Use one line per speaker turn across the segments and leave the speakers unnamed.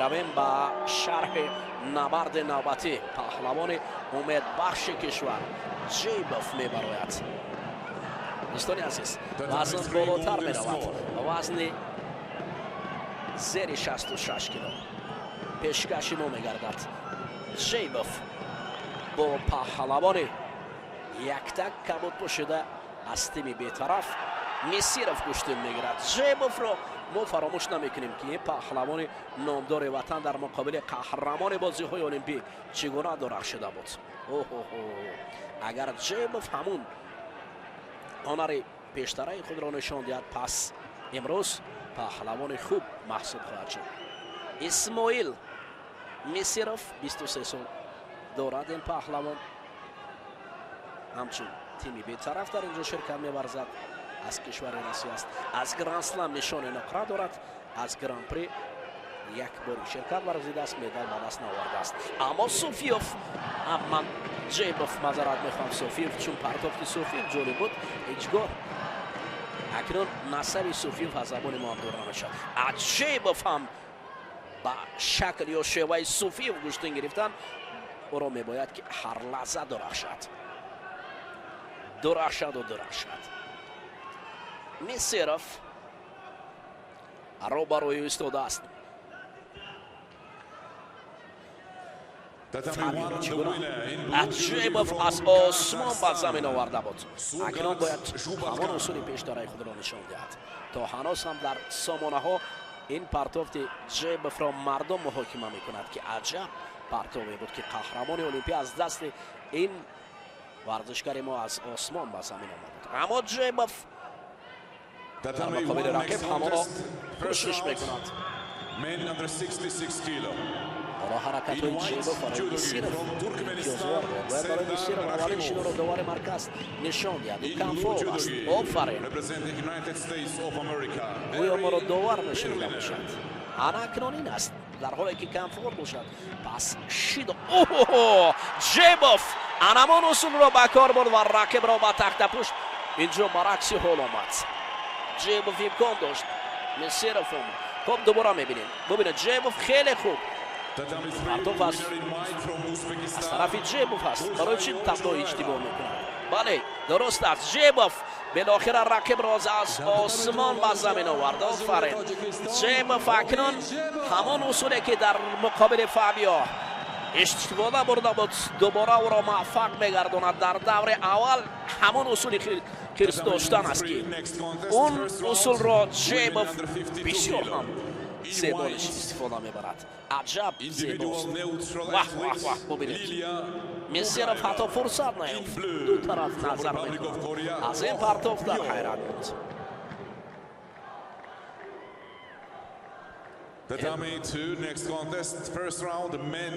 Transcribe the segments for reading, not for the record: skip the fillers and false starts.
Меравем ба шарҳи набарди навбатӣ. Паҳлавони умедбахши кишвар Ҷейбов мебарояд. Дӯстони азиз, вазн болотар меравад. Вазни зери 66 кило пешкаши мо мегардад. Ҷейбов бо паҳлавони яктак кабуд пӯшида аз тими бетараф Мисиров гӯштин мегирад. Ҷейбовро мо фаромӯш намекунем, ки паҳлавони номдори ватан дар муқобили қаҳрамони бозиҳои олимпӣ чӣ гуна дурахшида буд. Оҳоҳо, агар Ҷейбов ҳамун ҳунари пештараи худро нишон диҳад, пас имрӯз паҳлавони хуб маҳсуб хоҳад шуд. Исмоил Мисиров 23 сол дорад. Ин паҳлавон ҳамчун тими бетараф дар инҷо ширкат меварзад. Аз кишвари Россия аст. Аз Гранд-слам нишони нуқра дорад. Аз Гран-при як бори ширкат варзидааст, медал ба даст наовардааст. Аммо Суфиев, ман Ҷейбов мазарат мехоҳам, Суфиев, чун партофти Суфиев ҷолиб буд, ҳеҷ гоҳ акнун насаби Суфиев аз забони мо ҳам дур намешавад. Ҷейбов ҳам ба шакл ё шеваи Суфиев гӯштин гирифтан, ӯро мебояд ки ҳар лаҳза дурахшад, дурахшаду дурахшад. Мисиров рӯбарӯи истодааст. Ҷейбов аз осмон ба замин оварда буд. Акнун бояд ҳамон усули пештараи худро нишон диҳад. То ҳанӯз ҳам дар сомонаҳо ин партофти Ҷейбовро мардум муҳокима мекунад, ки аҷаб партове буд, ки қаҳрамони олимпӣ аз дасти ин варзишгари мо аз осмон ба замин омада буд. Аммо Ҷейбов дар муқобили рақиб ҳамонро кӯшиш мекунад. Ҳоло ҳаракатҳои Ҷейбов барои Мисиров имтиёзвор буд. Бояд барои Мисиров аввалин шиноро довари марказ нишон диҳад. Ӯ камфол аст. Офарин. Гӯё моро довар мешунида бошад. Ана акнун ин аст. Дар ҳоле ки камфор бошад, пас шидо. Оҳо! Ҷейбов анамон усулро ба кор бурд ва рақибро ба тахтапушт. Инҷо баръакси ҳол омад. Ҷейбов имкон дошт, Мисиров омад. Хуб, дубора мебинем. Бубинед, Ҷейбов хеле хуб партоф аз тарафи Ҷейбов аст. Барои чӣ табдо иҷтибоҳ мекунад? Бале, дуруст аст. Ҷейбов билохира рақибро аз осмон ба замин овард. Офарин. Ҷейбов акнун ҳамон усуле ки дар муқобили Фабио истифода бурда буд, дубора ӯро муваффақ мегардонад. Дар даври аввал ҳамон усули хирс доштан аст, ки он усулро Ҷейбов бисёр ҳам зебониш истифода мебарад. Аҷаб зебост. Ваҳ, ваҳ, ваҳ, бубинед. Мисиров ҳатто фурсат наёфт. Ду тараф назар мекунад. Аз ин партоф дар ҳайрат буд.
Tatami 2, next contest, first round, men.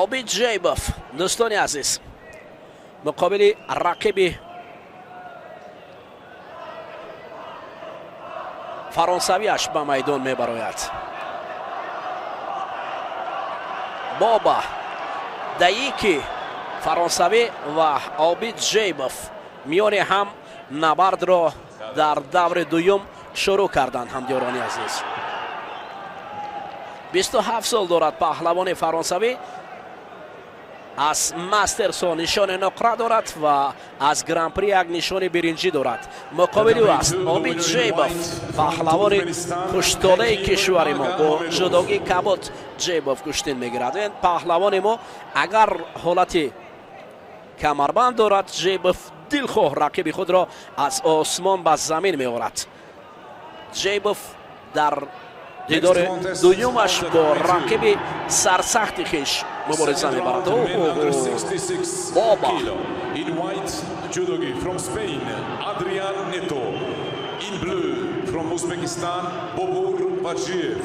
Обид Ҷейбов, дӯстони азиз, муқобили рақиби фаронсавиаш ба майдон мебарояд. Боба Даики фаронсавӣ ва Обид Ҷейбов миёни ҳам набардро дар даври дуюм шурӯъ карданд. Ҳамдиёрони азиз, 27 сол дорад паҳлавони фаронсавӣ, аз мастерсо нишони нуқра дорад ва аз гран-при як нишони биринҷӣ дорад. Муқобили ӯ аст Обид Ҷейбов, паҳлавони хуштолаи кишвари мо. Бо ҷудогии кабуд Ҷейбов гӯштин мегирад. Ин паҳлавони мо агар ҳолати камарбанд дорад, Ҷейбов дилхоҳ рақиби худро аз осмон ба замин меорад. Ҷейбов дар дидори дуюмаш бо рақиби сарсахти хеш мубориза мебарад. Боба
In white judogi from Spain, Adrian Neto. In blue from Uzbekistan, Bobur Vajiev.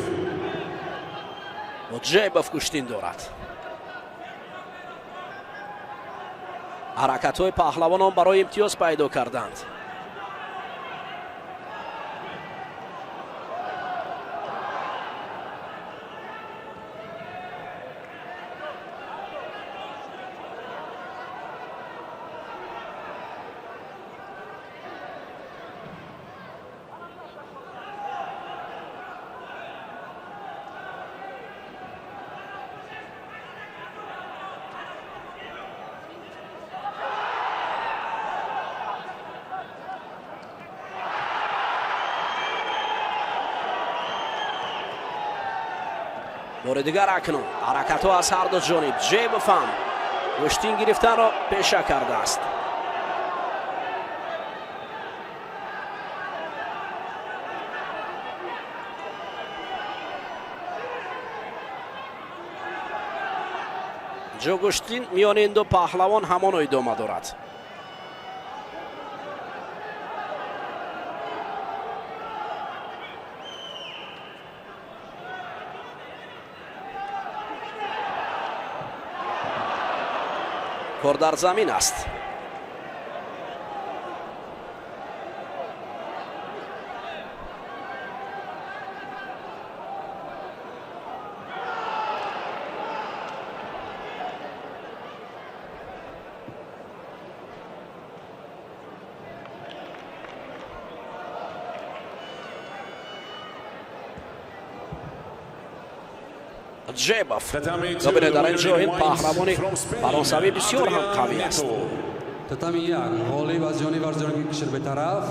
Ҷейбов гӯштин дорад. Ҳаракатҳои паҳлавонон барои имтиёз пайдо карданд. Бори дигар акнун ҳаракатҳо аз ҳар ду ҷониб. Ҷебов ҳам гӯштин гирифтанро пеша кардааст. Ҷогӯштин миёни ин ду паҳлавон ҳамоно идома дорад. Кор дар замин аст. Ҷебов бибинед, дар ин ҷо ин паҳлавони фаронсавӣ бисёр ҳам қавӣ аст.
Татами як, ғолиб аз ҷониби варзишгарони кишвар бетараф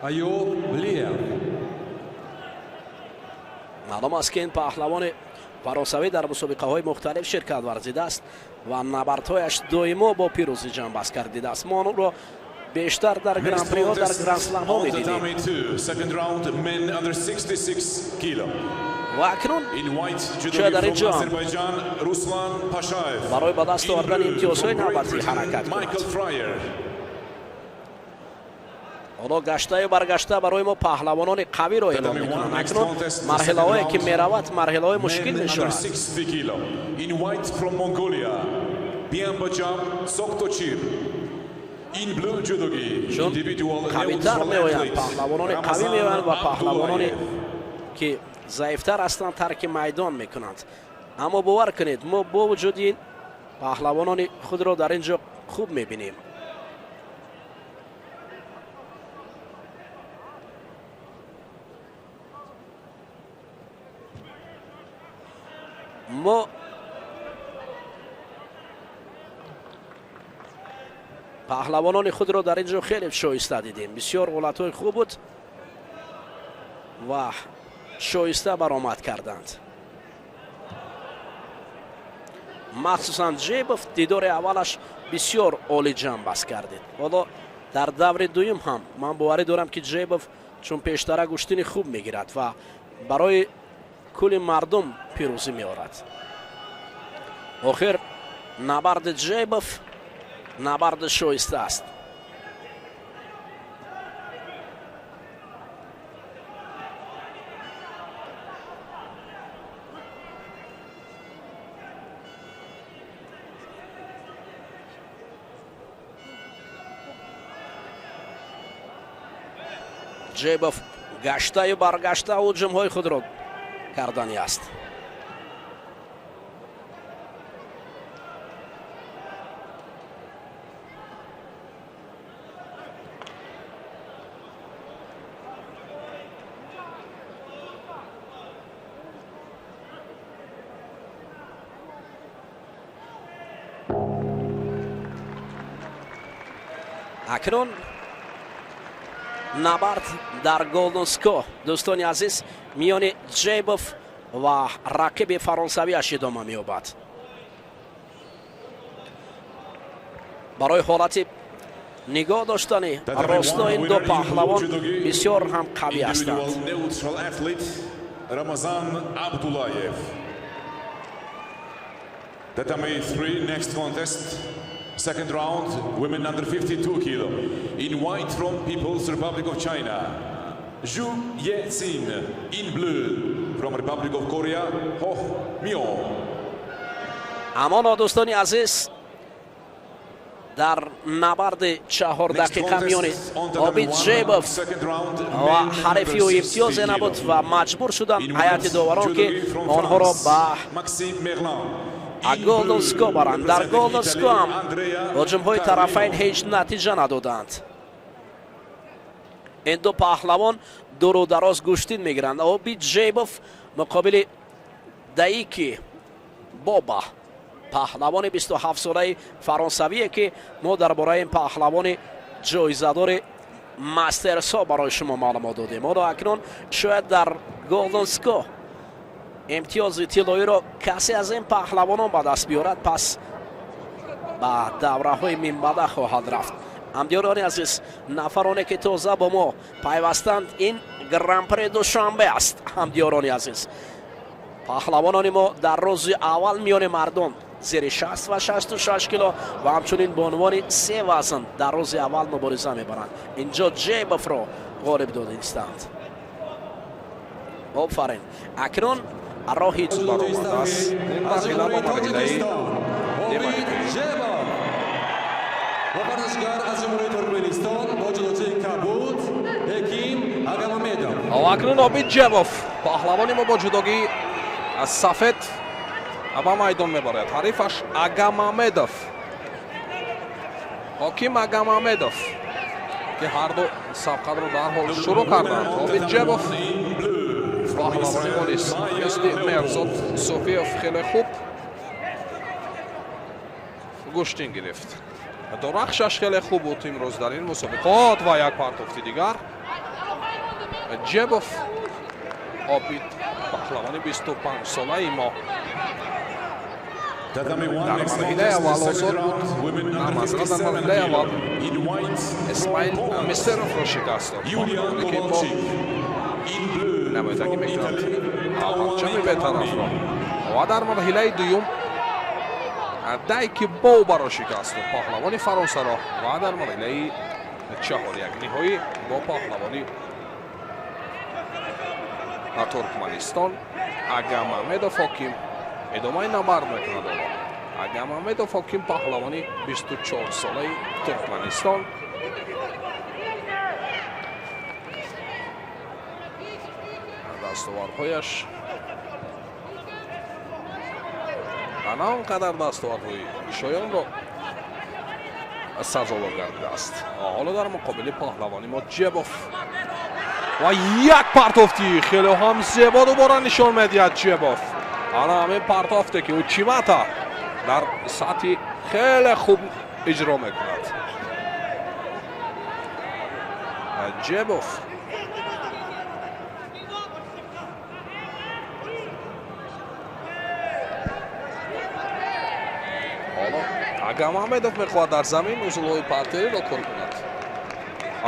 Аюб Лиев.
Маълум аст, ки ин паҳлавони фаронсавӣ дар мусобиқаҳои мухталиф ширкат варзидааст ва набардҳояш доимо бо пирӯзӣ ҷамъбаст гардидааст. Мо онро бештар дар гран-приҳо, дар гранд-сламҳо медидем. Ва акнун шояд дар ин ҷо барои ба даст овардани имтиёзҳои навбатӣ ҳаракат кунад. Ҳоло гаштаю баргашта барои мо паҳлавонони қавиро эълон мекунанд. Акнун марҳилаҳое ки меравад, марҳилаҳои мушкил мешавад. Чун қавитар меоянд, паҳлавонони қавӣ меоянд ва паҳлавононе ки заифтар ҳастанд, тарки майдон мекунанд. Аммо бовар кунед, мо бо вуҷуди ин паҳлавонони худро дар ин ҷо хуб мебинем. Мо паҳлавонони худро дар ин ҷо хеле шоиста дидем. Бисёр ҳолатҳои хуб буд ва шоиста баромад карданд. Махсусан Ҷебов дидори аввалаш бисёр олӣ ҷамъбаст кардид. Ҳоло дар даври дуюм ҳам ман боварӣ дорам, ки Ҷебов чун пештара гӯштини хуб мегирад ва барои кулли мардум пирӯзӣ меорад. Охир набарди Ҷебов набарди шоиста аст. Ҷебов гаштаю баргашта ҳуҷумҳои худро кардани аст. Акнун набард дар Golden Score, дӯстони азиз, миёни Ҷебов ва рақиби фаронсавиаш идома меёбад. Барои ҳолати нигоҳ доштани росто ин ду паҳлавон бисёр ҳам қавӣ ҳастанд.
Ramazan Abdullayev. Tatami 3, next contest. Second round, women under 52 kilo. In white from People's Republic of China, Zhu Yexin. In blue from Republic of Korea, Ho Myo.
Амоно, дӯстони азиз, дар набарди 4 дақиқа миёни Обид Ҷебов ва ҳарифи ӯ имтиёзе набуд ва маҷбур шуданд ҳайати доварон, ки онҳоро ба Golden Score баранд. Дар Golden Score ҳам ҳуҷумҳои тарафайн ҳеҷ натиҷа надоданд. Ин ду паҳлавон дуру дароз гӯштин мегиранд. Обид Ҷебов муқобили Даики Боба, паҳлавони 27-солаи фаронсавие, ки мо дар бораи ин паҳлавони ҷоизадори мастерсо барои шумо маълумот додем. Ҳоло акнун шояд дар Golden Score Имтиёзи тиллоиро касе аз ин паҳлавонон ба даст биёрад, пас ба давраҳои минбаъда хоҳад рафт. Ҳамдиёрони азиз, нафароне ки тоза бо мо пайвастанд, ин Гран-при Душанбе аст. Ҳамдиёрони азиз, паҳлавонони мо дар рӯзи аввал миёни мардон зери 60 ва 66 кило ва ҳамчунин бонувони се вазн дар рӯзи аввал мубориза мебаранд. Инҷо Ҷебовро ғолиб донистанд. Офарин. Акнун роҳи
баромадааст. Аз ҷумҳурии Тоҷикистон Обид Ҷебов ва варзишгар аз ҷумҳурии Туркманистон бо ҷудочии кабуд Ҳеким Агамамедов.
Акнун Обид Ҷебов, паҳлавони мо бо ҷудогии сафед ба майдон мебарад. Ҳарифаш Агамамедов, Ҳоким Агамамедов, ки ҳарду сабқатро дарҳол шурӯъ карданд. Обид Ҷебов паҳлавони мо низ мисли Меҳрзод Суфиев хеле хуб гӯштин гирифт. Дорахшаш хеле хуб буд имрӯз дар ин мусобиқот ва як партофти дигар. Ҷебов Обид, паҳлавони 25-солаи мо, дар марҳилаи аввал озод буд. Намазра дар марҳилаи аввал Исмаил Мисеровро шикаст дод, паҳлавоне ки бо намояндагӣ мекунад парчами бетарафро, ва дар марҳилаи дуюм Дайки Боубаро шикаст дод, паҳлавони Фаронсаро, ва дар марҳилаи чаҳоряк ниҳоӣ бо паҳлавони Туркманистон Агамамедов Ҳоким идомаи набард мекунад. Ҳоло Агамамедов Ҳоким, паҳлавони 24-солаи Туркманистон, дастовардҳояш на он қадар дастовардҳои шоёнро сазовор гардидааст. Ҳоло дар муқобили паҳлавони мо Ҷебов ва як партофти хеле ҳам зебо дубора нишон медиҳад Ҷебов. Ана ҳамин партофте ки ӯ чимата дар сатҳи хеле хуб иҷро мекунад. Ҷебов ҳоло Агамамедов мехоҳад дар замин усулҳои партериро кор кунад.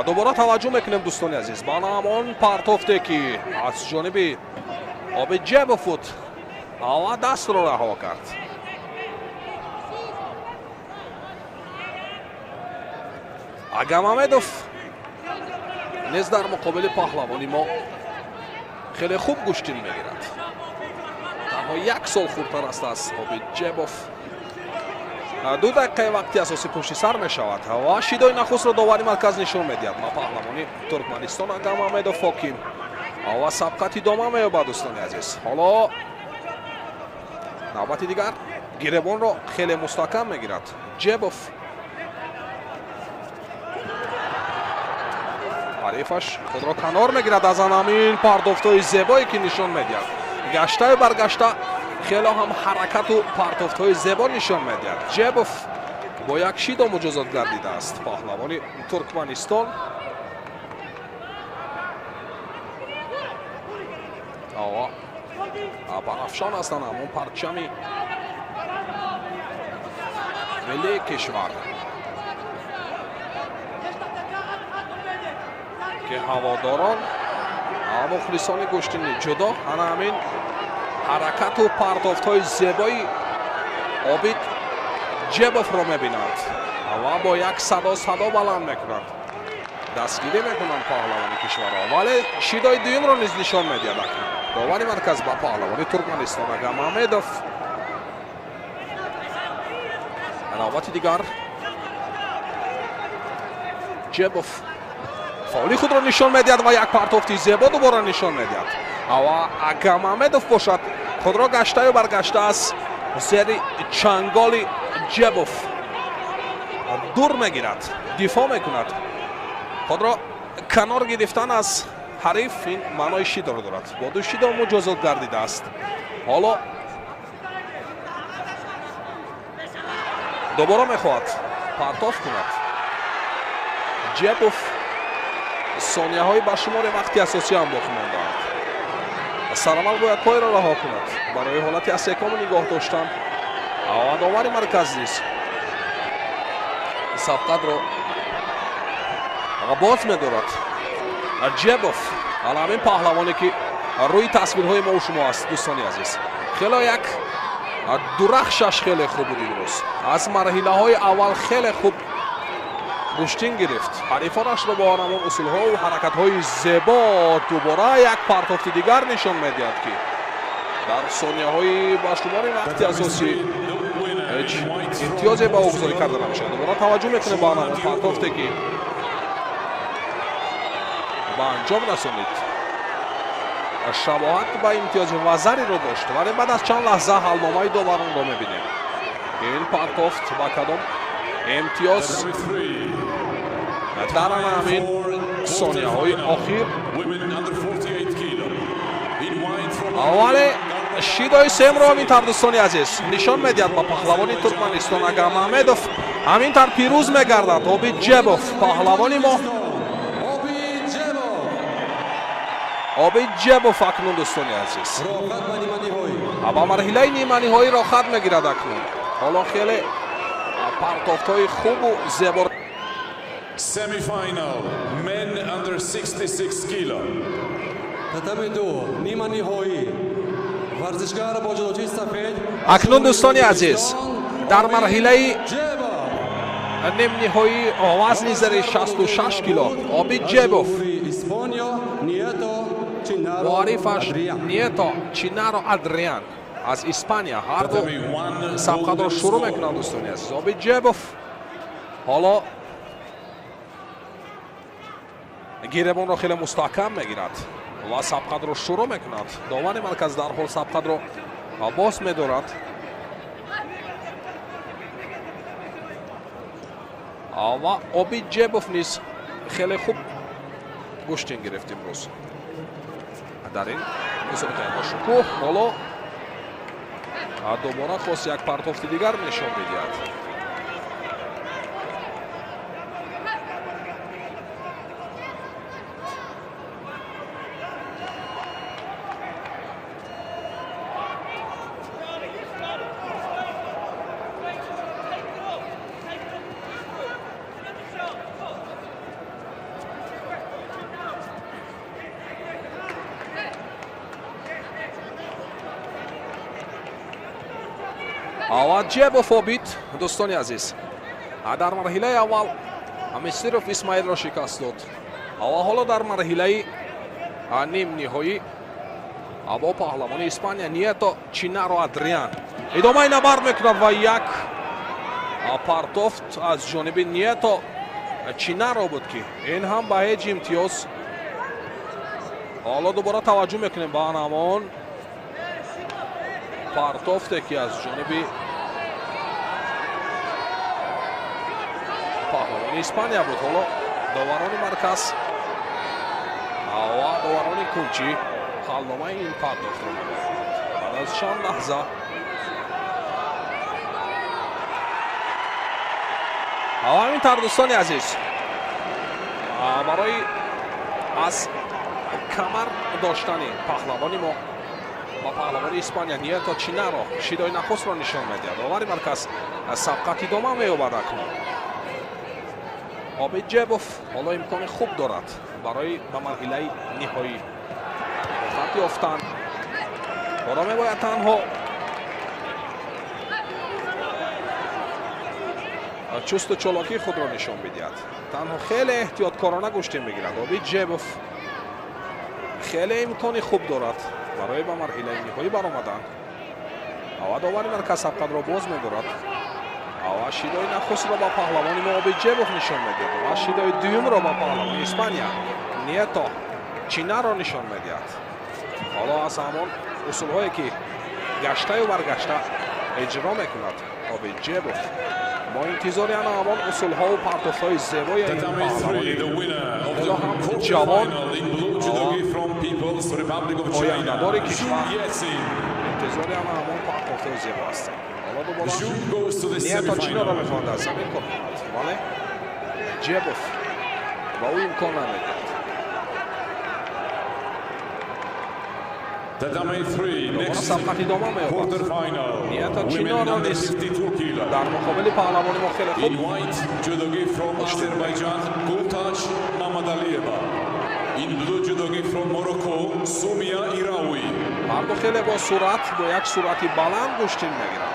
Дубора таваҷҷӯҳ мекунем, дӯстони азиз, ба ҳамон партофте ки аз ҷониби Обид Ҷебов буд ва дастро раҳо кард. Агамамедов низ дар муқобили паҳлавони мо хеле хуб гӯштин мегирад. Танҳо як сол хурдтар аст аз Обид Ҷебов. 2 дақиқаи вақти асосӣ пушти сар мешавад ва шидои нахустро довари марказ нишон медиҳад ба паҳлавони Туркманистон Агамамедов Ҳоким ва сабқат идома меёбад. Дӯстони азиз, ҳоло навбати дигар гиребонро хеле мустаҳкам мегирад Ҷебов. Ҳарифаш худро канор мегирад аз ҳамин партофтҳои зебое ки нишон медиҳад. Гаштаю баргашта хеле ҳам ҳаракату партофтҳои зебо нишон медиҳад. Ҷебов бо як шидо муҷозот гардидааст паҳлавони Туркманистон. Парафшон ҳастанд ҳамон парчами миллии кишвар, ки ҳаводорон ва мухлисони гӯштини ҷудо ана ҳамин ҳаракату партофтҳои зебои Обид Ҷебовро мебинанд ва бо як садо садо баланд мекунанд, дастгирӣ мекунанд паҳлавони кишварро. Вале шидои дуюмро низ нишон медиҳад акнун довари марказ ба паҳлавони Туркманистон Агамамедов. Навбати дигар Ҷебов фаъоли худро нишон медиҳад ва як партофти зебо дубора нишон медиҳад. Ва Агамамедов бошад худро гаштаю баргашта аз зери чанголи Ҷебов дур мегирад, дифоъ мекунад. Худро канор гирифтан аз ҳариф ин маънои шидоро дорад. Бо ду шидо муҷозот гардидааст. Ҳоло дубора мехоҳад партоф кунад Ҷебов. Сонияҳои ба шумори вақти асосӣ ҳам боқӣ мондаанд. Сараввал бояд пойро раҳо кунад барои ҳолати асекому нигоҳ доштан. Ва довари марказ низ сабқатро боз медорад. Ҷебов ана ҳамин паҳлавоне ки рӯи тасвирҳои мо шумо аст, дӯстони азиз. Хеле як дурахшаш хеле хуб буд имрӯз. Аз марҳилаҳои аввал хеле хуб гӯштин гирифт. Ҳарифонашро бо ҳамон усулҳо ва ҳаракатҳои зебо дубора як партофти дигар нишон медиҳад, ки дар сонияҳои ба шумори вақти асосӣ ҳеҷ имтиёзе ба ӯ гузорӣ карда намешавад. Дубора таваҷҷӯҳ мекунем ба ҳамон партофте ки ба анҷом расонид. Шабоҳат ба имтиёзи вазариро дошт, вале баъд аз чанд лаҳза ҳалномаи доваронро мебинем. Ин партофт ба кадом имтиёз дар ҳамин сонияҳои охир. Вале шидои семро ҳамин тар, дӯстони азиз, нишон медиҳад ба паҳлавони Туркманистон Агамамедов. Ҳамин тар пирӯз мегардад Обид Ҷебов, паҳлавони мо. Обид Ҷебов акнун, дӯстони азиз, ба марҳилаи ниманиҳоӣ роҳхат мегирад акнун. Ҳоло хеле партофтҳои хубу зебо.
Semi-final, men under 66 kilo.
Татами ду, ниманиҳоӣ. Варзишгар бо ҷудочии сафед.
Акнун, дӯстони азиз, дар марҳилаи нимниҳоӣ вазни зери 66 кило Обид Ҷебов бо ҳарифаш Нието Чинаро Адриан аз Испания ҳарду сабқатро шурӯъ мекунанд, дӯстони азиз. Обид Ҷебов ҳоло гиребонро хеле мустаҳкам мегирад ва сабқатро шурӯъ мекунад. Довари марказ дарҳол сабқатро боз медорад. Ва Обид Ҷебов низ хеле хуб гӯштин гирифт имрӯз дар ин мусобиқаи бошукӯҳ. Ҳоло дубора хост як партофти дигар нишон медиҳад. Ҷебов Обид, дӯстони азиз, дар марҳилаи аввал Мисиров Исмаилро шикаст дод ва ҳоло дар марҳилаи нимниҳоӣ бо паҳлавони Испания Нието Чинаро Адриан идомаи набард мекунад ва як партофт аз ҷониби Нието Чинаро буд, ки ин ҳам ба ҳеҷ имтиёз. Ҳоло дубора таваҷҷӯҳ мекунем ба ҳамон партофте ки аз ҷониби паҳлавони Испания буд. Ҳоло доварони марказ ва доварони кунҷӣ ҳалномаи ин партофтро мебаранд баъд аз чанд лаҳза. Ва ҳамин тавр, дӯстони азиз, барои аз камар доштани паҳлавони мо ба паҳлавони Испания Нието Чинаро шидои нахустро нишон медиҳад. Довари марказ сабқат идома меёбад акнун. Обид Ҷебов ҳоло имкони хуб дорад барои ба марҳилаи ниҳоӣ роҳхат ёфтан. Ҳоло мебояд танҳо чусту чолокии худро нишон бидиҳад. Танҳо хеле эҳтиёткорона гӯштин мегирад. Обид Ҷебов хеле имкони хуб дорад барои ба марҳилаи ниҳоӣ баромадан. Ва довари марказ сабқатро боз медорад ва шидои нахустро ба паҳлавони мо Обид Ҷебов нишон медиҳад ва шидои дуюмро ба паҳлавони Испания Нието Чинаро нишон медиҳад. Ҳоло аз ҳамон усулҳое ки гаштаю баргашта иҷро мекунад Обид Ҷебов, мо интизори ана ҳамон усулҳову партофтҳои зебои ин паҳлавони ҳоло ҳам ҷавон, ояндадори кишвар, интизори ана ҳамон партофтҳои зебо ҳастем. Ҳоло дубора Нието Чинаро мехоҳад аз замин кор кунад, вале Ҷебов ба ӯ имкон намедиҳад. سبقت ادامه می‌یابد. نیتا چینارو نیز در مقابل پهلوان ما خیلی خوب
judogi from Azerbaijan Gultaj Mamadalieva. In blue judogi from Morocco Soumia Iraoui.
هر دو خیلی با سرعت، با یک سرعت بلند گوشتین میگیرند.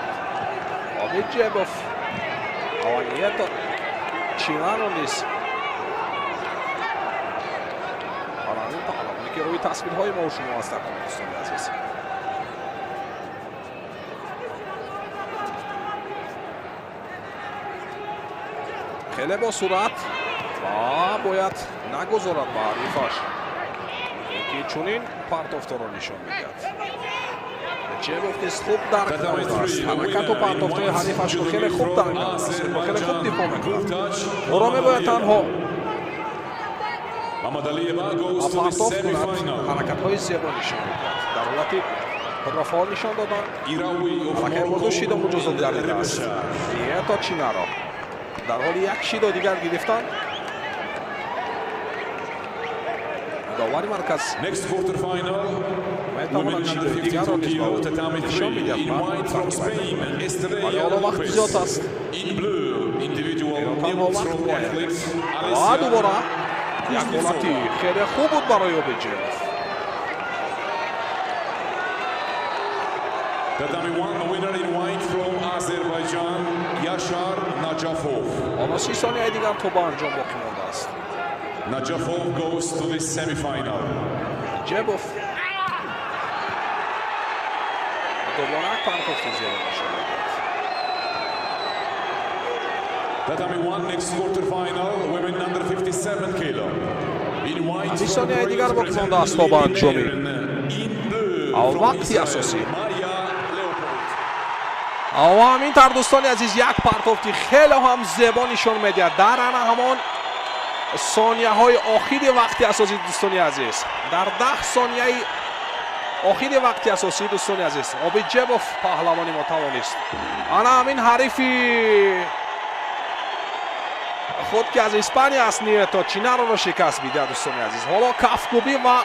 آبید جبوف و نیتا چینارو نیز این پهلوانی که روی تصویرهای ما و شما هستند دوستان عزیز. خیلی با سرعت و باید نگذارد با حریفش که چنین پرتافتار را نشان میدهد. جبوف نیز خوب درک کرده است حرکت و پرتافتهای حریفش رو خیلی خوب درک کرده است، خیلی خوب دفاع میکند. او را میباید تنها پرتاف کند، حرکت های زیبا نشان میدهد. در حالت خود را فعال نشان دادن حرکت با دو شیدا مجازات گردیده است. نیتا چینارو در حال یک شیدا دیگر گرفتن. داوری مرکز میتواند شیدای دیگر را نیز به او نشان میدهد. ولی حالا وقت زیاد است، تنها وقت باید. و دوباره یک حالتی خیلی خوب بود برای عابد جبوف.
Tatami 1 winner in white from Azerbaijan Yashar Najafov.
حالا 30 ثانیه دیگر تا به انجام باقی مانده است.
Najafov goes to the semi-final.
جبوف دوباره پرتافت زیاد نشان داد.
Tatami 1 next quarter final women under 57 kilo. In white
30 ثانیه دیگر باقی مانده است تا به انجام وقتی اساسی. و همین تر دوستان عزیز یک پرتافتی خیلی هم زیبا نشان میدهد در همان ثانیه های آخر وقتی اساسی دوستان عزیز. در 10 ثانیه آخر وقتی اساسی دوستان عزیز عابد جبوف پهلوان ما توانست انا همین حریفی خود که از اسپانیا است نیتا چینارو را شکست میدهد دوستان عزیز. حالا کفکوبی و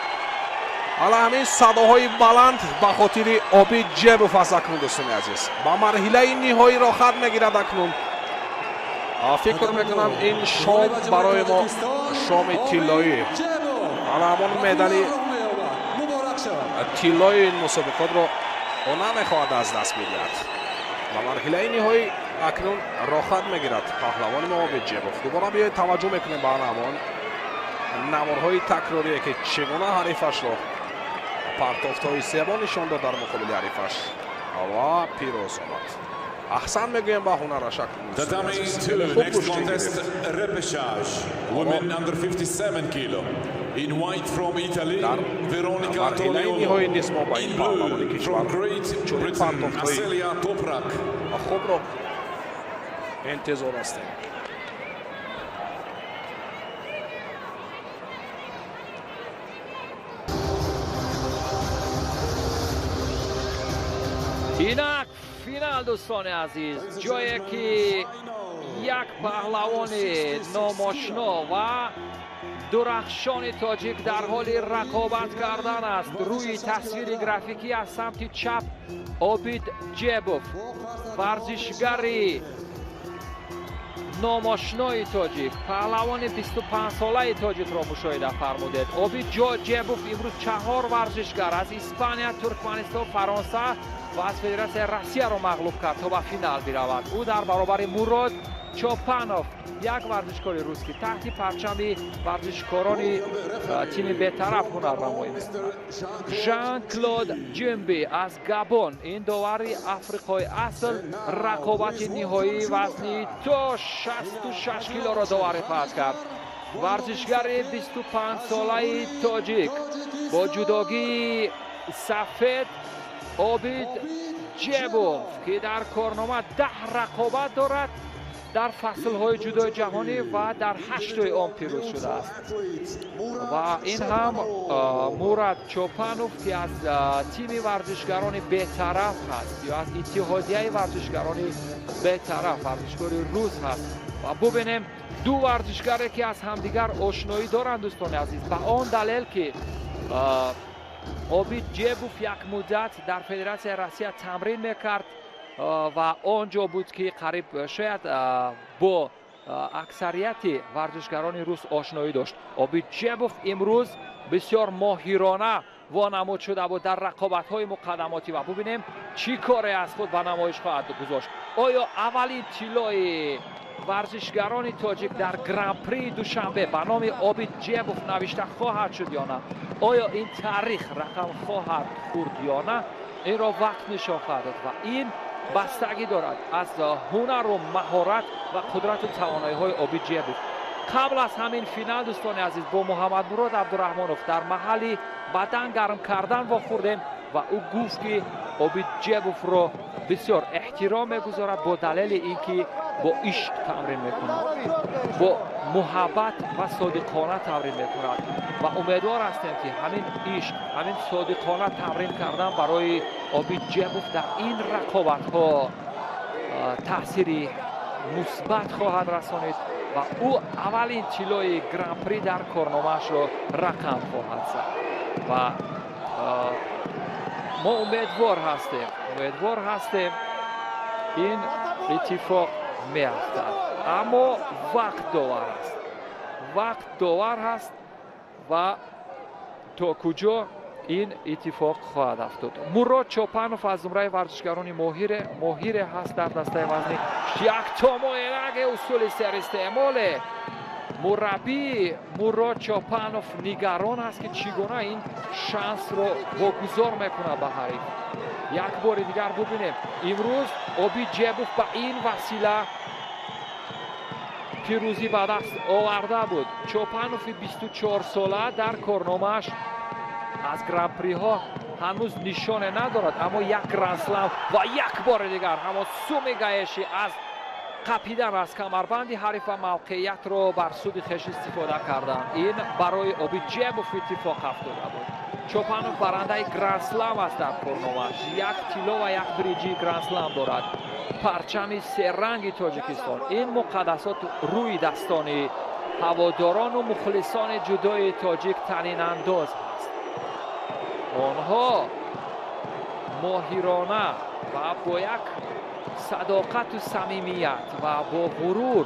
حالا همین صداهای بلند به خاطر عابد جبوف است اکنون دوستان عزیز. با مرحله نهایی را خط میگیرد اکنون. فکر میکنم این شام برای ما شام طلایی، حالا همان مدال طلایی این مسابقات را او نمیخواهد از دست بدهد. با مرحله نهایی اکنون راحت میگیرد پهلوان ما عابد جبوف. دوباره بیاید توجه میکنیم به همان نوارهای تکراری که چگونه حریفش را پرتافت‌های زیبا نشان داد در مقابل حریفش و پیروز آمد. احسن میگویم به هنرش اکنون.
Tatami 2 next contest repechage women under 57 kilo. In white from Italy Veronica Toniolo. In blue from Great Britain Aselia Toprak.
خوب را انتظار هستیم.
اینک فینال دوستان عزیز، جایی که یک پهلوان ناماشنا و درخشان تاجیک در حال رقابت کردن است. روی تصویر گرافیکی از سمت چپ عابد جبوف، ورزشگر ناماشنای تاجیک، پهلوان 25 ساله تاجیک را مشاهده فرمودید. عابد جبوف امروز 4 ورزشگر از اسپانیا، ترکمنستان، فرانسه و از فدراسیون روسیه را مغلوب کرد تا به فینال برود. او در برابر مراد چوپانوف، یک ورزشکار روس که تحت پرچم ورزشکاران تیم بی‌طرف هنرنمایی می‌کند. ژان کلود جمبی از گابون، این داور افریقای اصل، رقابت نهایی وزنی تا 66 کیلو را داوری خواهد کرد. ورزشگر 25 ساله تاجیک با جداگی سفید عابد جبوف که در کارنامه 10 رقابت دارد در فصل‌های جودوی جهانی و در 8 آن پیروز شده است. و این هم مراد چوپانوف که از تیم ورزشگران بی‌طرف هست یا از اتحادیه ورزشگران بی‌طرف، ورزشکار روس هست. و ببینیم دو ورزشگری که از همدیگر آشنایی دارند دوستان عزیز، به آن دلیل که Обид Ҷебов як муддат дар Федератсияи Россия тамрин мекард ва он ҷо буд, ки қариб шояд бо аксарияти варзишгарони рус ошноӣ дошт. Обид Ҷебов имрӯз бисёр моҳирона вонамуд шуда буд дар рақобатҳои муқаддамотӣ ва бубинем, чӣ коре аз худ ба намоиш хоҳад гузошт. Оё аввалин тиллои варзишгарони тоҷик дар Гран-при Душанбе ба номи Обид Ҷебов навишта хоҳад шуд ё на? Оё ин таърих рақам хоҳад хӯрд ё на? Инро вақт нишон хоҳад дод ва ин бастагӣ дорад аз ҳунару маҳорат ва қудрату тавоноиҳои Обид Ҷебов. Қабл аз ҳамин финал, дӯстони азиз, бо Муҳаммадмурод Абдураҳмонов дар маҳалли бадан гарм кардан вохӯрдем ва ӯ гуфт, ки Обид Ҷебовро бисёр эҳтиром мегузорад бо далели ин ки бо ишқ тамрин мекунад, бо муҳаббат ва содиқона тамрин мекунад, ва умедвор ҳастем, ки ҳамин ишқ, ҳамин содиқона тамрин кардан барои Обид Ҷебов дар ин рақобатҳо таъсири мусбат хоҳад расонид ва ӯ аввалин тиллои Гран-при дар корномаашро рақам хоҳад зад. Ва мо умедвор ҳастем, ин иттифоқ меафтад, аммо вақт довар аст, вақт довар ҳаст ва то куҷо ин иттифоқ хоҳад афтод. Мурод Чопанов аз зумраи варзишгарони моҳире ҳаст дар дастаи вазнӣ. Як томоераге усули серистеъмоле. Мураббӣ Мурод Чопанов нигарон аст, ки чӣ гуна ин шансро вогузор мекунад ба ҳариф. Як бори дигар бубинем: имрӯз Обид Ҷебов ба ин васила пирӯзӣ ба даст оварда буд. Чопанови 24-сола дар корномааш аз гран-приҳо ҳанӯз нишоне надорад, аммо як гранд-слам ва як бори дигар ҳамон суми гаеши аз қапидан аз камарбанди ҳариф ва мавқеиятро бар суди хеш истифода карданд. Ин барои Обид Ҷебов иттифоқ афтода буд. Чопанов барандаи гранд-слам аст, дар корномааш як тилло ва як биринҷии гранд-слам дорад. Парчами серанги Тоҷикистон, ин муқаддасот рӯи дастони ҳаводорону мухлисони ҷудои тоҷик танинандоз аст. Онҳо моҳирона ва бо як садоқату самимият ва бо ғурур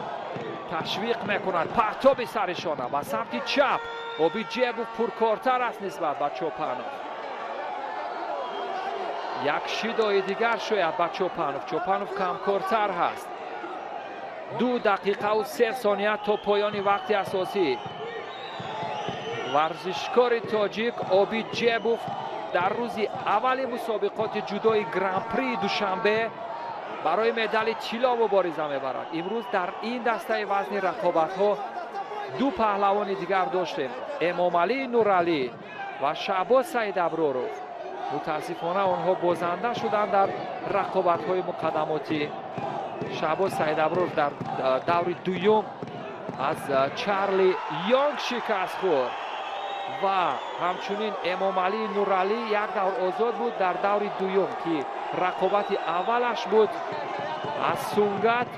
ташвиқ мекунанд. Партоби саришона ба самти чап. Обид Ҷебов пуркортар аст нисбат ба Чопанов. Як шидои дигар шояд ба Чопанов. Чопанов камкортар ҳаст. 2 дақиқаву 3 сония то поёни вақти асосӣ. Варзишкори тоҷик Обид Ҷебов дар рӯзи аввали мусобиқоти ҷудои Гран-прии Душанбе барои медали тилло мубориза мебарад. Имрӯз дар ин дастаи вазни рақобатҳо ду паҳлавони дигар доштем: Эмомалӣ Нуралӣ ва Шаҳбоз Саидаброров. Мутаассифона, онҳо бозанда шуданд дар рақобатҳои муқаддамотӣ. Шаҳбоз Саидаброров дар даври дуюм аз Чарли Йонг шикаст хӯрд ва ҳамчунин Эмомалӣ Нуралӣ як давр озод буд дар даври дуюм, ки рақобати аввалаш буд, аз Сунгат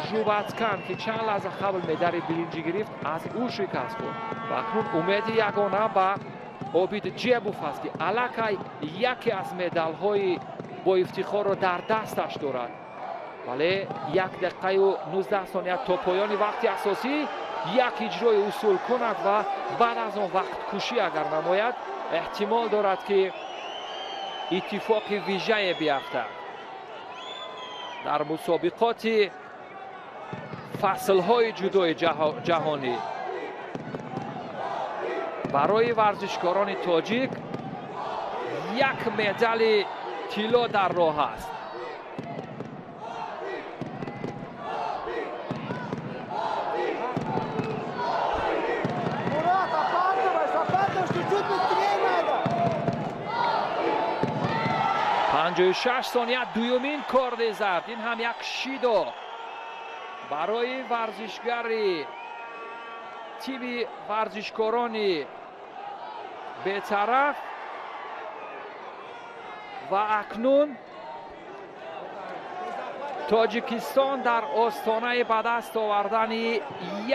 Жубаткан, ки чанд лаҳза қабл медали биринҷӣ гирифт, аз ӯ шикаст хӯрд. Ва акнун умеди ягона ба Обид Ҷебов аст, ки аллакай яке аз медалҳои боифтихорро дар дасташ дорад. Вале 1 дақиқаю 19 сония то поёни вақти асосӣ. Як иҷрои усул кунад ва баъд аз он вақткушӣ агар намояд, эҳтимол дорад, ки иттифоқи вижае биафтад. Дар мусобиқоти фаслҳои ҷудои ҷаҳонӣ барои варзишкорони тоҷик як медали тилло дар роҳ аст.
Мурат, опаздываешь, опаздываешь, чуть-чуть быстрее надо.
56 сония. Дуюмин корди зард. Ин ҳам як шидо барои варзишгари тими варзишкорони бетараф. Ва акнун Тоҷикистон дар остонаи ба даст овардани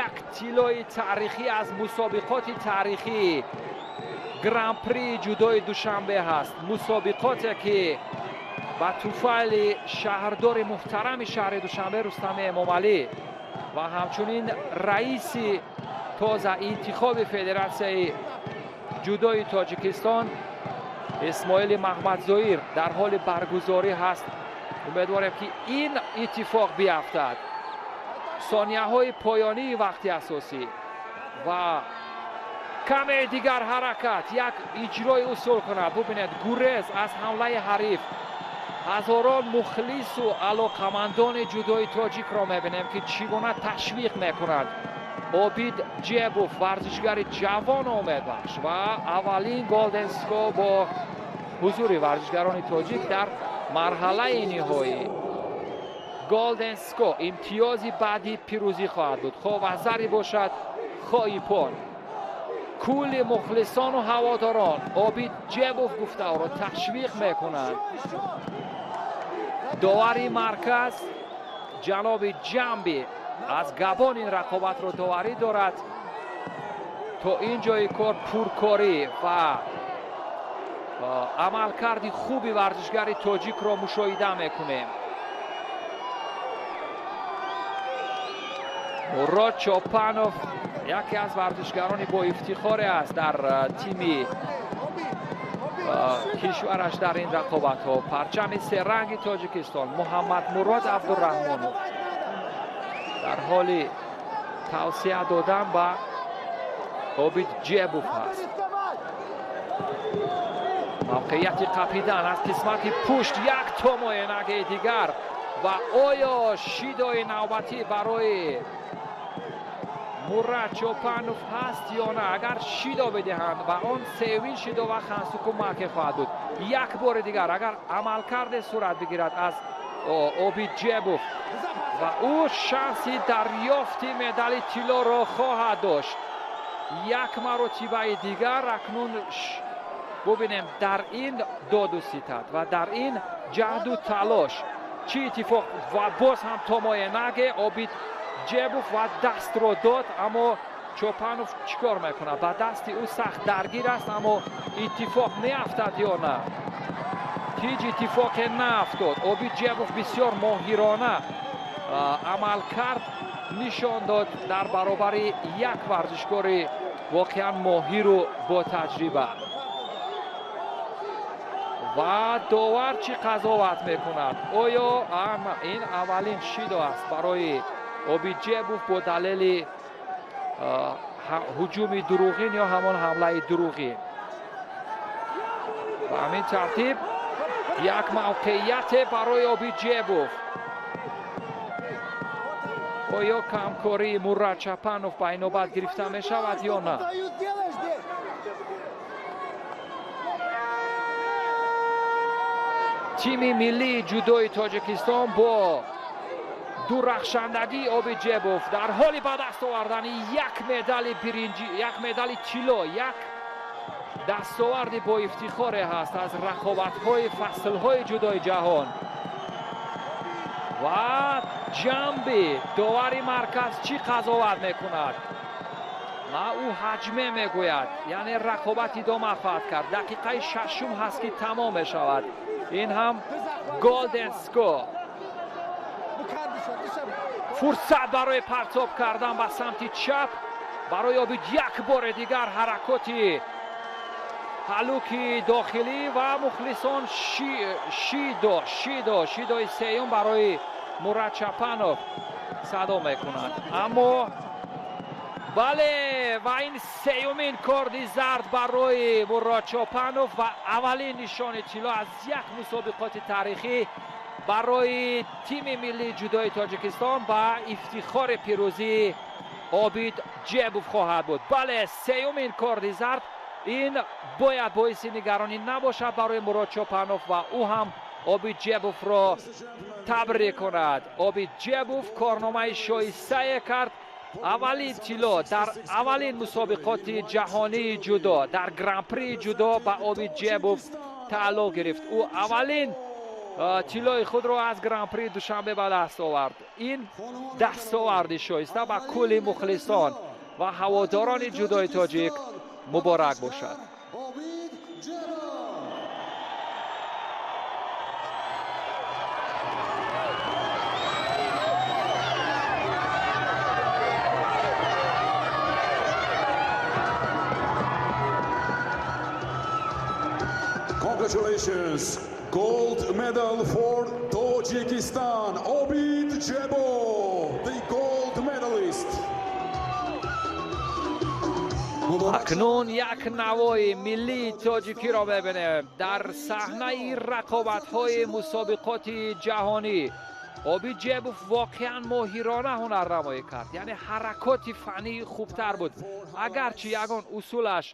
як тиллои таърихӣ аз мусобиқоти таърихӣ. Гран-при ҷудои Душанбе ҳаст. Мусобиқоте ки ба туфайли шаҳрдори муҳтарами шаҳри Душанбе Рустами Эмомалӣ ва ҳамчунин раиси тоза интихоби Федератсияи ҷудои Тоҷикистон Исмоили Маҳмадзоир дар ҳоли баргузорӣ ҳаст. Умедворем ки ин иттифоқ биафтад. Сонияҳои поёнии вақти асосӣ ва каме дигар ҳаракат, як иҷрои усул кунад. Бубинед, гурез аз ҳамлаи ҳариф. Ҳазорон мухлису алоқамандони ҷудои тоҷикро мебинем ки чӣ гуна ташвиқ мекунанд. Обид Ҷебов, варзишгари ҷавону умедбахш ва аввалин Golden Score бо ҳузури варзишгарони тоҷик дар марҳалаи ниҳоӣ. Golden Score имтиёзи баъди пирӯзӣ хоҳад буд, хо вазари бошад, хо ипон. Кулли мухлисону ҳаводорон Обид Ҷебов гуфтаоро ташвиқ мекунанд. Довари марказ ҷаноби Ҷамби аз Габон ин рақобатро доварӣ дорад. То ин ҷои кор пуркорӣ ва амалкарди хуби варзишгари тоҷикро мушоҳида мекунем. Мурод Чопанов яке аз варзишгарони боифтихоре аст дар тими кишвараш дар ин рақобатҳо. Парчами серанги Тоҷикистон Муҳаммад Мурод Абдураҳмонов дар ҳоли тавсия додан ба Обид Ҷебов ҳаст. Мавқеияти қапидан аз қисмати пушт, як томоенаги дигар ва оё шидои навбатӣ барои Мурод Чопанов ҳаст ё на? Агар шидо бидиҳанд ва он сеюмин шидо ва хансуку маке хоҳад буд. Як бори дигар агар амалкарде сурат бигирад аз Обид Ҷебов ва ӯ шанси дарёфти медали тиллоро хоҳад дошт. Як маротибаи дигар акнун бубинем дар ин доду ситад ва дар ин ҷаҳду талош чӣ иттифоқ ва боз ҳам томоенаге Обид Ҷебов ва дастро дод, аммо Чопанов чӣ кор мекунад? Ба дасти ӯ сахт даргир аст, аммо иттифоқ меафтад ё на? Ҳеҷ иттифоқе наафтод. Обид Ҷебов бисёр моҳирона амалкард нишон дод дар баробари як варзишкори воқеан моҳиру ботаҷриба. Ва довар чӣ қазоват мекунад? Оё ин аввалин шидо аст барои Обид Ҷебов бо далели ҳуҷуми дурӯғин ё ҳамон ҳамлаи дурӯғин? Ба ҳамин тартиб як мавқеияте барои Обид Ҷебов. Оё камкории Мурод Чопанов ба инобат гирифта мешавад ё на? Тими миллии ҷудои Тоҷикистон бо дурахшандагии Обид Ҷебов дар ҳоли ба даст овардани як медали биринҷӣ, як медали тилло, як дастоварди боифтихоре ҳаст аз рақобатҳои фаслҳои ҷудои ҷаҳон. Ва Ҷамби довари марказ чӣ қазоват мекунад? На, ӯ ҳаҷме мегӯяд, яъне рақобат идома хоҳад кард. Дақиқаи шашум ҳаст ки тамом мешавад. Ин ҳам Golden Score. Фурсат барои партоб кардан ба самти чап барои Обид. Як бори дигар ҳаракоти ҳалуки дохилӣ ва мухлисон шидо шидо шидои сеюм барои Мурод Чопанов садо мекунанд. Аммо бале, ва ин сеюмин корди зард барои Мурод Чопанов ва аввалин нишони тилло аз як мусобиқоти таърихӣ барои тими миллии ҷудои Тоҷикистон ба ифтихори пирӯзии Обид Ҷебов хоҳад буд. Бале, сеюмин корди зард ин бояд боиси нигаронӣ набошад барои Мурод Чопанов ва ӯ ҳам Обид Ҷебовро табрик кунад. Обид Ҷебов корномаи шоистае кард. Аввалин тилло дар аввалин мусобиқоти ҷаҳонии ҷудо дар гран-прии ҷудо ба Обид Ҷебов тааллуқ гирифт. Ӯ аввалин тиллои худро аз гран-прии Душанбе ба даст овард. Ин дастоварди шоиста ба кулли мухлисон ва ҳаводорони ҷудои тоҷик муборак бошад.
Obid Jebov.
Congratulations! Gold medal for Tajikistan, Obid Jebov, the gold medalist.
Акнун як навои миллии тоҷикиро мебинем дар саҳнаи рақобатҳои мусобиқоти ҷаҳонӣ. Обид Ҷебов воқеан моҳирона ҳунарнамоӣ кард, яъне ҳаракоти фаннии хубтар буд, агарчи ягон усулаш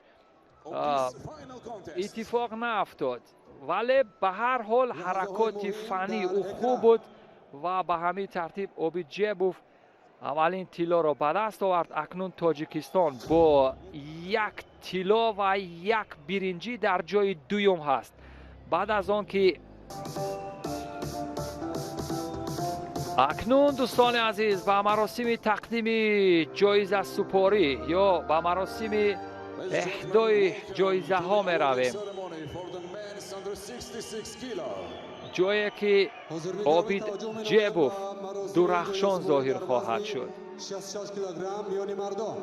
иттифоқ наафтод, вале ба ҳар ҳол ҳаракоти фаннии ӯ хуб буд ва ба ҳамин тартиб Обид Ҷебов аввалин тиллоро ба даст овард. Акнун Тоҷикистон бо як тилло ва як биринҷӣ дар ҷои дуюм ҳаст. Баъд аз он ки акнун, дӯстони азиз, ба маросими тақдими ҷоизасупорӣ ё ба маросими эҳдои ҷоизаҳо меравем, ҷое ки Обид Ҷебов дурахшон зоҳир хоҳад шуд.
66 килограмм миёни мардон.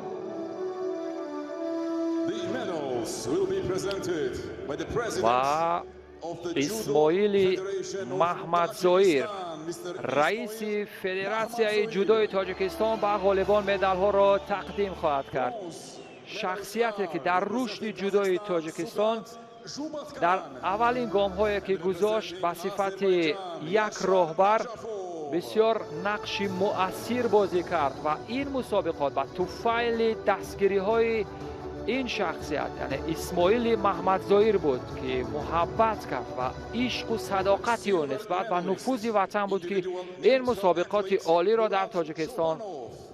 The medals will be presented by the president
Ва
of the Judo
Исмоили
Federation of
Маҳмадзоир,
Tajikistan, Mr.
раиси
Ismoil
Федератсияи
Маҳмадзоир.
ҷудои Тоҷикистон, ба ғолибон медалҳоро тақдим хоҳад кард.
Bronze
Шахсияте ки дар рушди ҷудои Тоҷикистон дар аввалин гомҳое ки гузошт, ба сифати як роҳбар бисёр нақши муассир бозӣ кард ва ин мусобиқот ба туфайли дастгириҳои ин шахсият, яъне Исмоили Маҳмадзоир буд, ки муҳаббат кард ва ишқу садоқати ӯ нисбат ба нуфузи ватан буд, ки ин мусобиқоти олиро дар Тоҷикистон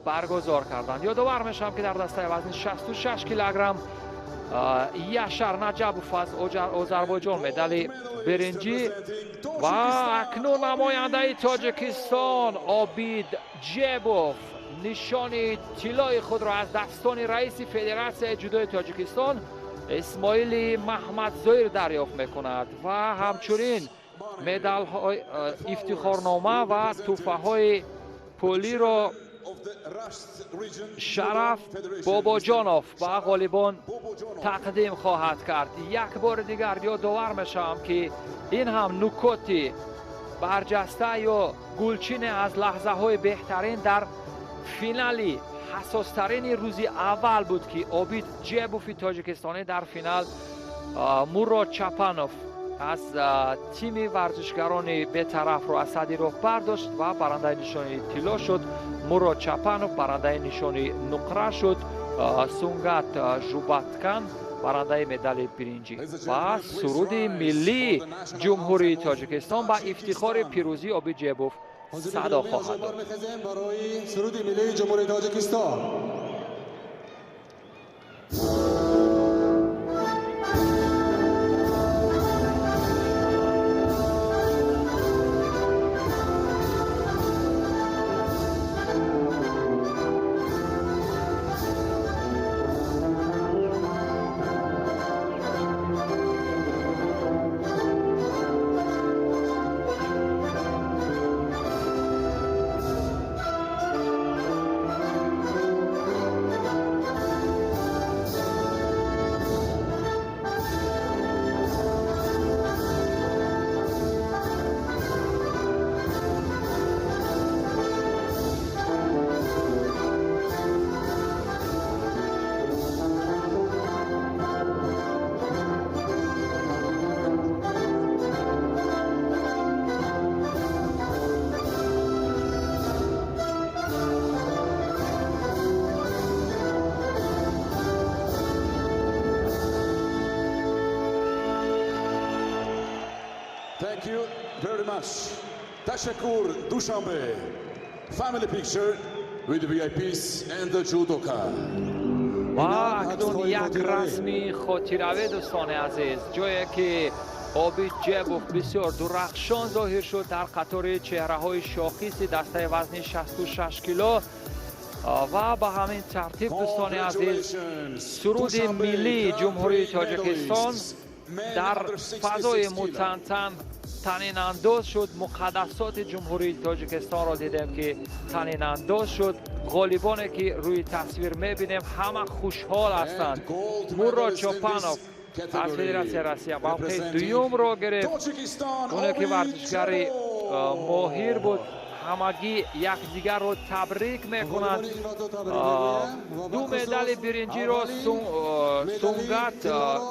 баргузор карданд. Ёдовар мешавам, ки дар дастаи вазни 66 килограмм Яшар Наҷабов аз Озарбойҷон медали биринҷӣ ва акнун намояндаи Тоҷикистон Обид Ҷебов нишони тиллои худро аз дастони раиси Федератсияи ҷудои Тоҷикистон Исмоили Маҳмадзоир дарёфт мекунад ва ҳамчунин медалҳои ифтихорнома ва тӯҳфаҳои пулиро Шараф Бобоҷонов ба ғолибон тақдим хоҳад кард. Як бори дигар ёдовар мешавам, ки ин ҳам нукоти барҷаста ё гулчине аз лаҳзаҳои беҳтарин дар финали ҳассостарини рӯзи аввал буд, ки Обид Ҷебови тоҷикистонӣ дар финал Мурод Чапанов аз тими варзишгарони бетарафро аз сади роҳ бардошт ва барандаи нишони тилло шуд. Мурод Чапанов барандаи нишони нуқра шуд, Сунгат Жубаткан барандаи медали биринҷӣ ва суруди миллии Ҷумҳурии Тоҷикистон ба ифтихори пирӯзии Обид Ҷебов садо хоҳад дод.
Мехезем барои суруди миллии Ҷумҳурии Тоҷикистон.
Thank you very much. Tashakkur, Dushanbe. Family picture with the VIPs and the judoka.
Ва акнун як расми хотиравӣ, дӯстони азиз, ҷое ки Обид Ҷебов бисёр дурахшон зоҳир шуд дар қатори чеҳраҳои шохиси дастаи вазни 66 кило. Ва ба ҳамин тартиб, дӯстони азиз, суруди миллии Ҷумҳурии Тоҷикистон дар фазои мутантан танинандоз шуд. Муқаддасоти Ҷумҳурии Тоҷикистонро дидем, ки танинандоз шуд. Ғолибоне, ки рӯи тасвир мебинем, ҳама хушҳол ҳастанд. Мурод Чопанов аз Федератсияи Россия мавқеи дуюмро гирифт. Оне ки варзишгари моҳир буд. Ҳамагӣ якдигарро табрик мекунанд. Ду медали биринҷиро Сунгат